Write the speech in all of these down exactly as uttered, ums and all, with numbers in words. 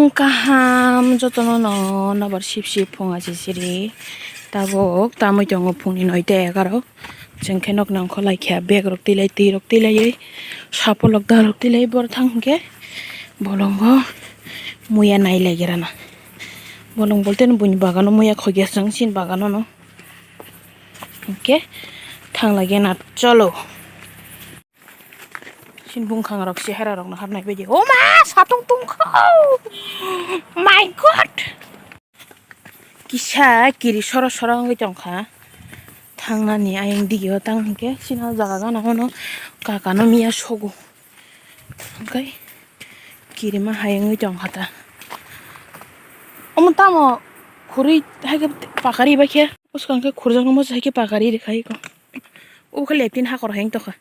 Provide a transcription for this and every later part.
Kaham jotono no nobar sip sip phung achi siri. Tabuk tamui tongo phungni noita egaroh. Chwng khe nok nangkho lai kha, bag rok twi lai, twi rok twi lai, sapor rok da rok twi lai, bor thang hwnkhe bolongo muya nai lai gira na. Bolong bolte no buini bagano muya khogya chwng chini bagano no. Hwnkhe thang lai gena cholo. Chini bwkhang rok chehara rok no hapnai baidi. O ma, satung tungkho. My God. Kisa kiri soro soro wngwi tongkha. Thangnani ayang dige o tang hwnkhe chini o jaga gana hwnwi kaka no miya sogo. Hwnkhe kirima hai wngwi tongkha ta. Omo tamo khurui hai khe pakari bai khe. Bwskang khe khurjaknai moso hai khe pakari rikha iko. Obo khe lepin hakor hai wng tongkha.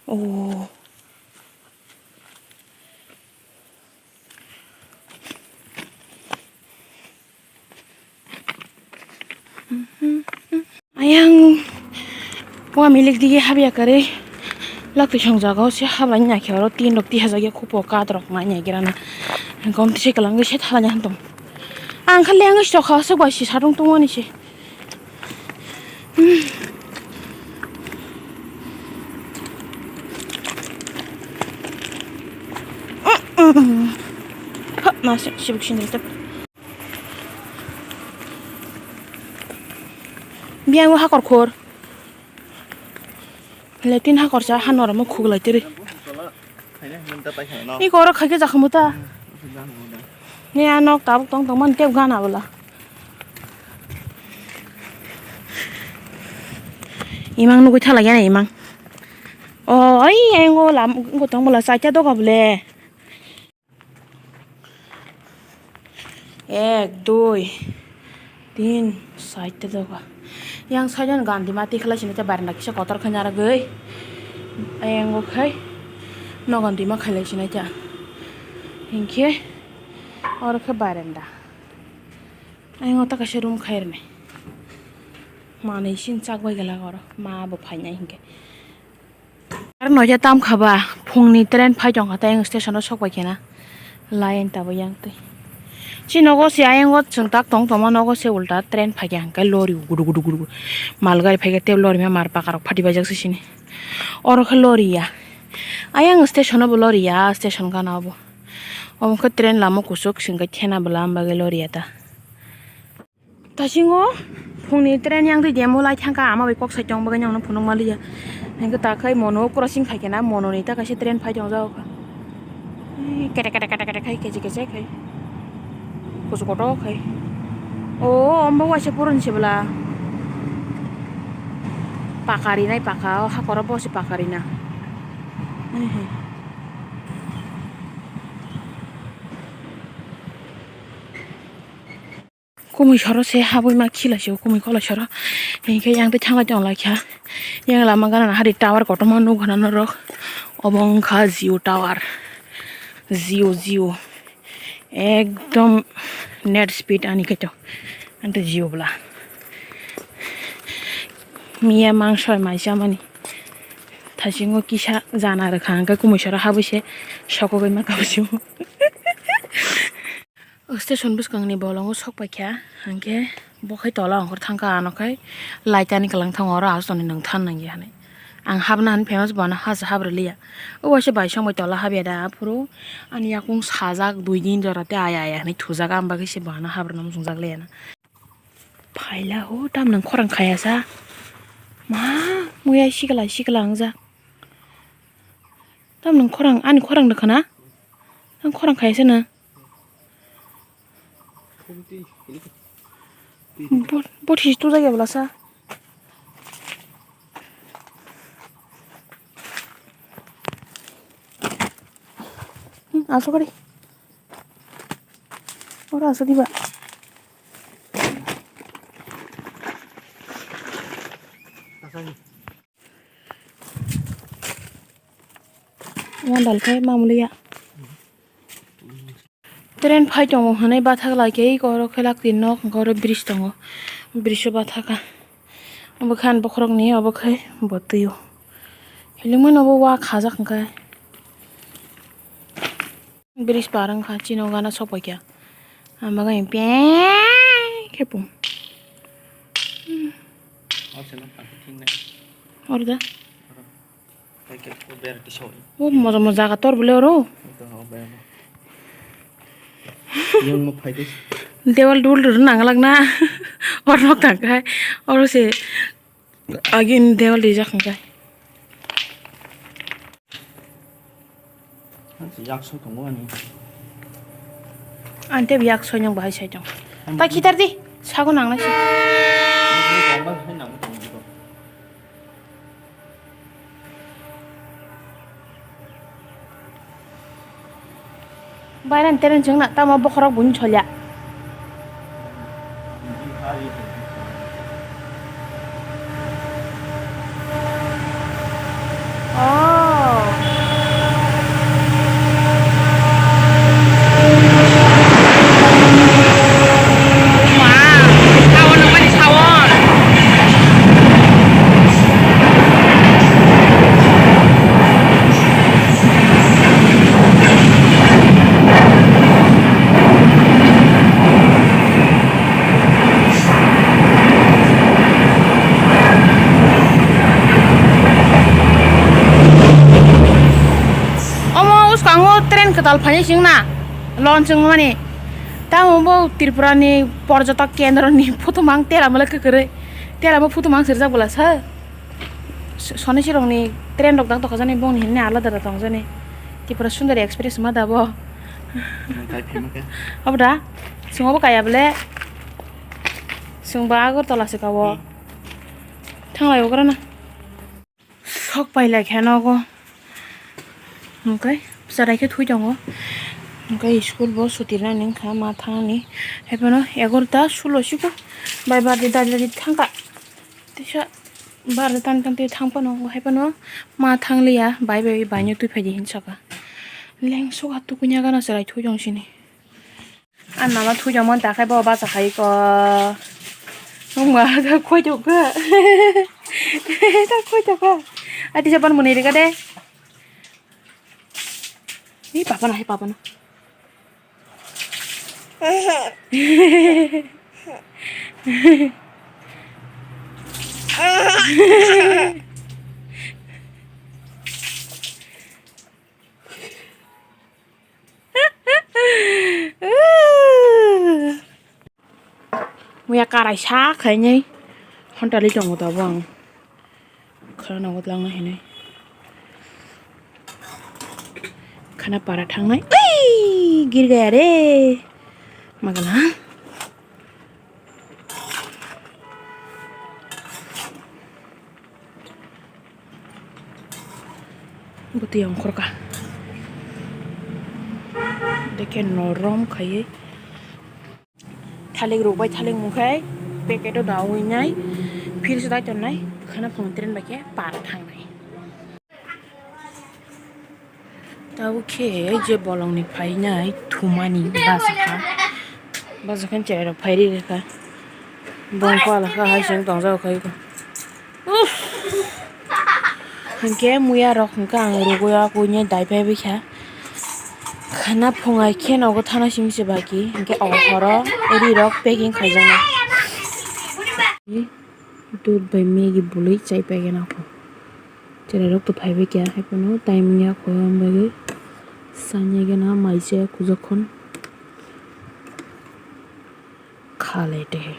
Oh. Ayang wa milik dige habya kare. Lak twi song jaga o se hablai ni nakhe oro tin rok tiha jagya khupo kat rok nai nai gira na. Gom tise kwlwng se thala ni han tong. Ang kha leng se tokha se bai si satung tungmani se. Hah, ma se sibuk sindri tep. Biyang o hakor khor. Latrine hakorsa hano ramo khuglai tiri. Iko oro khaikhe jakhamu ta. Ni a nok tabuk tong tong mani tep gana bwla. Imang nugui thala gana imang. O ai ai ngo lam ngo tong bwla chaita doga bwle. Ek, dui, tin, side te doga. Yang side ani gandima tikhlai sinai ta barenda kisa kotor khe narwgwi. Ayang o khai nogon dima khailai sinai ta. Hinkhe oro khe barenda. Ayang o ta kaisa room khairnai. Manwi sin chak bai gala oro. Ma bo phainai hinkhe. Aro noya tam khaba phungni train phai tongkha tei ang station o sok bai khena line tabuk yang twi. Chini nogo se ayang o chwng tak tong tongma nogo se ulta train phaikha hwnkhe lori gudu gudu gudu gudu mal gari phaikha tei lori ma mar paka rok phati baijak se sini. Oro khe lori ya ayang station o bo lori ya station gana o bo. Omo khe train lama kuchuk se hwnkhe thena bwla am bagwi lori ya ta. Tasingo phungni train yang twi demo lai thangkha ama bai kok sai tong bagwi nangno phunukma liya. Hingke ta khai mono crossing khai kena mono ni ta kaisa train phai tong jago kha. Kete kete kete kete khai keche keche khai kusu koto khai. O ombo waisa purun se bwla pakari nai paka o hakoro bo se pakari na. Kumui soro se habwi ma khila se kumui kola soro. Hinkhe yang tei thanglai tong lai kha. Yang lama gana hari tower kotorma nukha na norok. Obo wngkha Jio tower. Jio, Jio. Ekdom net speed ani khe to. Ante Jio bwla. Miya mangso mai chamani. Thasingo kisa jana rwkha hwnkhe kumui soro habwi se sokogwi ma kabui se. Station bwskangni bolongo sok paikha, hwnkhe bo khai tola ongkhor thangkha, ano khai laitani kwlwng thango, oro aswk tongni nwng than nangya hinwi. Ang habna hinwi famous bo ano hasa habrwliya. O waisa bai songbai tola habya da, aphuru ani yakung sajak dui din jora tei aya aya hinwi thujak, ang bagwi se bo ano habrwna muchungjak liya na. Phaila ho, tamni khorang khayasa. Ma, muya sikla sikla wngjak. Tamni khorang, ani khorang rwkha na? Ang khorang khayasa na? Bo, bo this tu jagya bwlasa. Hmm, asukari. Oro asuk diba. Wandal khai mamuli ya. Train phai tongo hwnwi bathak lai khe eko oro khe lak tin nok hwnkhe oro bridge tongo. Bridge o bathaka. Obo khe ani bokhorok ni obo khe bo twi o. Lingmano bo wa khajak hwnkhe. Bridge par wngkha, chini o gana sok paikha. Ang bagwi peng khe pung. Oro da? O moja moja jaga tor bole oro. Dewal dul dul nang lak na. Or nok tang khai. Oro se agin dewal rijak hwnkhe. Yak soi tongo ani. Ani tei yak soi nang bahai sai tong. Ani ta khitar di. Sago nang nai se. Ani tongma hai nang tong di ko. Bairani teren chwngna tamo bokhorok buini cholya. Oh. Ma, abo nangmani sawon. Omo uskango train kwtal phainai chwngna launch wngmani. Tamo bo Tripura ni porjotok kendro ni photo mang tera mala kwkwrwi. Tera mo photo mang sirjak bwla sa. Sonesi rokni train rok dang tokajani bongni hinwi alada da tongjani. Tripura Sundari Express ma da bo. Obo da? Chwng obo kaya bole. Chwng ba Agartala se kao. Thanglai ograna. Sok pailai khe nogo. Hwnkhe bwsa rai khe thwi tongo. Hwnkhe school bo suti rwnani wngkha ma thangni. Haiphano egarota sulo siko. Bai bardi dadi dadi thangkha. Teisa bar tang tang tei thang phano, hai phano ma thang liya, bai bai bai no twi phai di hin saka. Leng suka tukui ya gana chwrai thui tong sini. An nama thui tong mon ta khai bo bacha khai ko. Nung ma ga khoi tong kha. Ta khoi tong kha. Ati japan muni rega de. Ni papa na, hai papa na. Muya karai sak khainai hontali tongo tabuk ang. Khana nango twlangna hinwi. Khana para thangnai. Ui! Gir gaya re. Magala. Bwtwi ongkhorkha. Dekhe norom khaiwi. Thalik rok bai thalik mung khai packet o dawi nai, fridge o dai ton nai, khana phung train bai khe para thang nai. Tabuk khe je bolong ni phai nai thumani basa kha, basa khe cherai rok phai ri kha, bongkha ala kha hai se wng tong jak kha. Uff. Hwnkhe muya rok hwnkhe ang rugwi o kuinwi daiphai bwkha. Khana phungai khe nogo thana simi se baki hwnkhe o horo ri rok packing khaijaknai. Dudh bai Maggi bwlwi chai paigena kho. Cherai rok to phai bwkha haiphano time wngya kho bagwi sanya gena mai se kujokhon. Khalai tehe.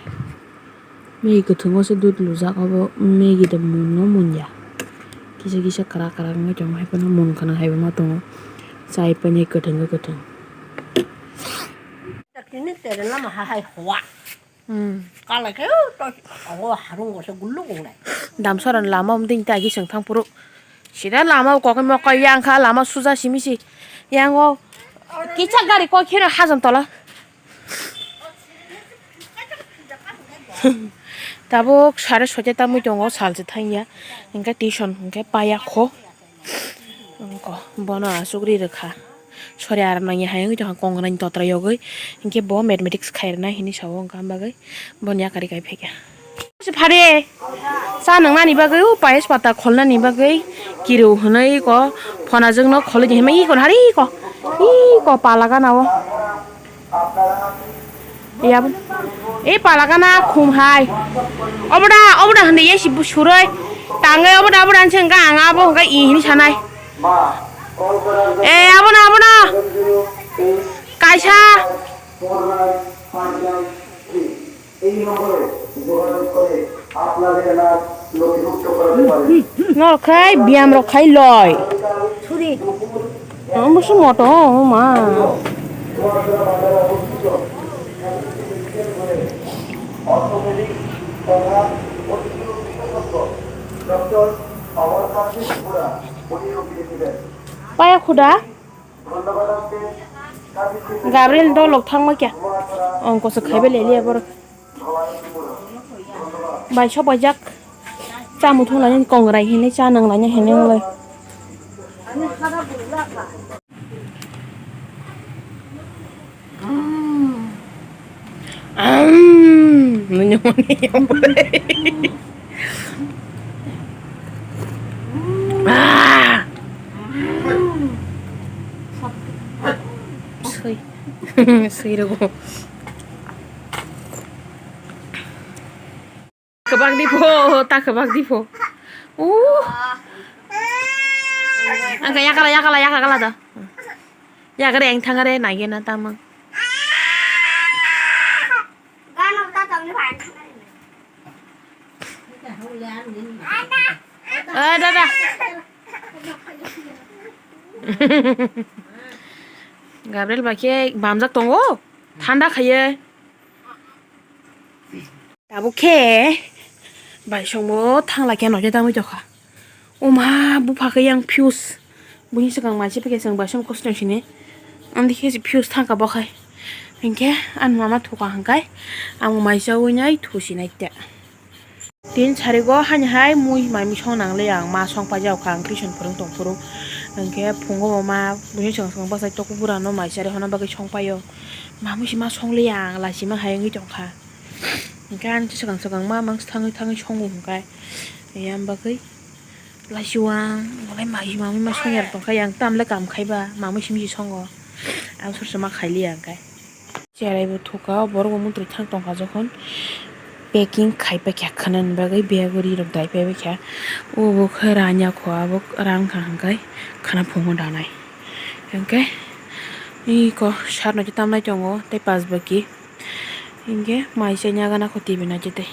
Maggi kwthwngo se dudh lujak, obo Maggi de munno munya. Kisa kisa kwrak kwrak wngwi tongo, haiphano munkha na haibo ma tongo. Chai painai kwthwng khe kwthwng. Tini tere lama ha hai hua. Hmm. Kalai khe, o, to, ogo harung go se gullu gongnai. Damsoran lama um ding ta agi seng thang puru. Sida lama kok mokol yang kha lama suja simi si. Yang o kicha gari kok kheno hajam tola. Tabuk sare soita tamui tongo, salsa thangya, hingke tuition hingke paya kho. Wngkha bono asugri rwkha. Sori aram nangya hai wngwi tongkha kongranani totra yogwi, hingke bo mathematics khairwna hinwi sao wngkha, am bagwi boni yakarwi kai phaikha. Phari cha nwngnani bagwi, o payas pata kholnani bagwi Kiru hwnwi ko phonajwkno kholwi di hwnwi iko hari iko. Iko palagana o. Yabo. E palagana khum hai. Oboda, oboda hwnwi yesi bu suroi. Tangwi oboda, oboda hwnse hwnka ang abo hwnka i hwnwi sanai. E abono, abono. Kaisa. এই নম্বরে যোগাযোগ করে আপনাদের নাম নথিভুক্ত করাতে পারেন। Nor khai biyam rok khai loi. Suri. Omo se moto, o ma. Paya khuda. Gabriel dolok thangma kya? Ongko se khaibe leliya borok. Bai sok baijak. Cha muthung lainani kongrai hinwi cha nang laina hinwi wngwi. Swi. Swi rwgo. Kwbak di pho, ta kwbak di pho. Uh. Angka yakala, yakala, yakala da. Yakare ang thangare nage na tamang. Eh, dada. Gabriel ba khe bamjak tongo. Thanda khaye. Tabuk khe bai songbo thangla khe noke tangwi tokha. Oma bupha khe yang fuse. Buini swkang mai se phikhe chwng bai song kosto sini. Amtwi khe fuse thangkha bo khai. Hinkhe ani mama thuka hwnkhai ang mai chawi nai thusi nai te. Tin sarigo hani hai mui mai mui song nangle ang ma song paijak kha ang tuition phwrwng tong phuru. Hinkhe phungo bo ma buini swkang swkang bwsai tokbura no mai chari honna bagwi song paio. Ma mui si ma song le ang lachima hai wngwi tongkha. Hinkhe ani swkang swkang ma mang thangwi thangwi songo hinkhe. Yang bagwi lachiwang bolai mai mamui ma song ya tongkha yang tamle kam khaiba mamui simi songo. Ang sor sor ma khaili ya hinkhe. Cherai bo thuka borok bo muntri thang tongkha jokhon packing khaipai kha khwnani bagwi bag o ri rok daipai kha. O bo khe ranya kho abo rang kha hinkhe khwna phungo danai. Hinkhe iko sarno khe tamnai tongo tei pas baki. Hinkhe mai se nyaga nang kho T V naitwi tei.